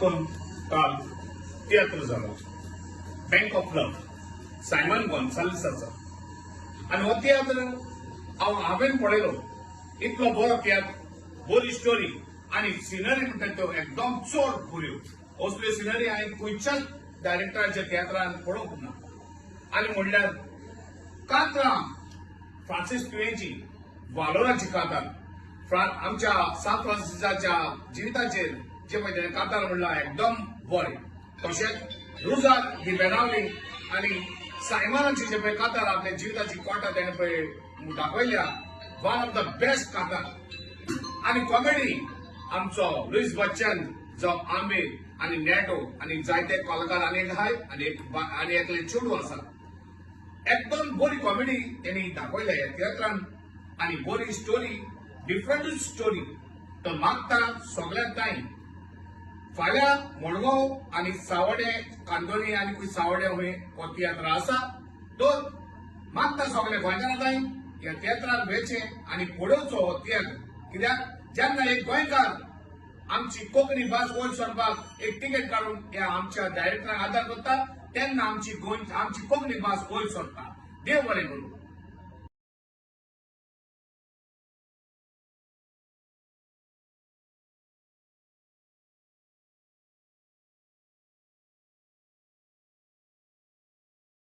वास्कोन काल तियात्र जालो, bank of love, Simon गोन्साल्वीसाचो. आनी हो तियात्र हांवें पळयलो. इतलो बरो तियात्र, बरी स्टोरी आनी सिनरी म्हणटा त्यो एकदम चड बऱ्यो. असल्यो सिनरी हांवें खंयच्याच डायरेक्टराच्या तियात्रान पळोवंक ना. आनी म्हणल्यार कांतरां फ्रांसीस तुयेंची, वालोराची कांतार, आमच्या सांत फ्रांसिसाच्या जिविताचेर जे पळय तेणें कांतार म्हणलां, एकदम बरें. तशेंच रुजार ही बेनावली आनी सायमनाची जे पळय कांतार, आपल्या जिविताची कोटा तेणें पळय दाखयल्या, वन ऑफ the best कांतार. आनी कॉमेडी आमचो लुईस बच्चन जो आंबे आनी नेटो आनी जायते कलाकार आनी एक हाय आनी एक आनी एकले चेडूं आसा. एकदम बरी कॉमेडी तेणी दाखयल्या ह्या तियात्रान आनी बरी स्टोरी, डिफरंट स्टोरी. तर मागता सगळ्यांक ताई, फाल्यां मडगांव आनी सावडे, कांदोली आनी खंय सावडे हुंय हो तियात्र आसा. तर मागता सगळे गोंयकारां ताई, ह्या तियात्राक वेचे आनी पळोवचो हो तियात्र, कित्याक जेन्ना एक गोंयकार आमची कोंकणी भास वयर सरपाक एक तिकेट काडून ह्या आमच्या डायरेक्टराक आदार करता, तेन्ना आमची गोंय, आमची कोंकणी भास वयर सरता. देव बरें करूं.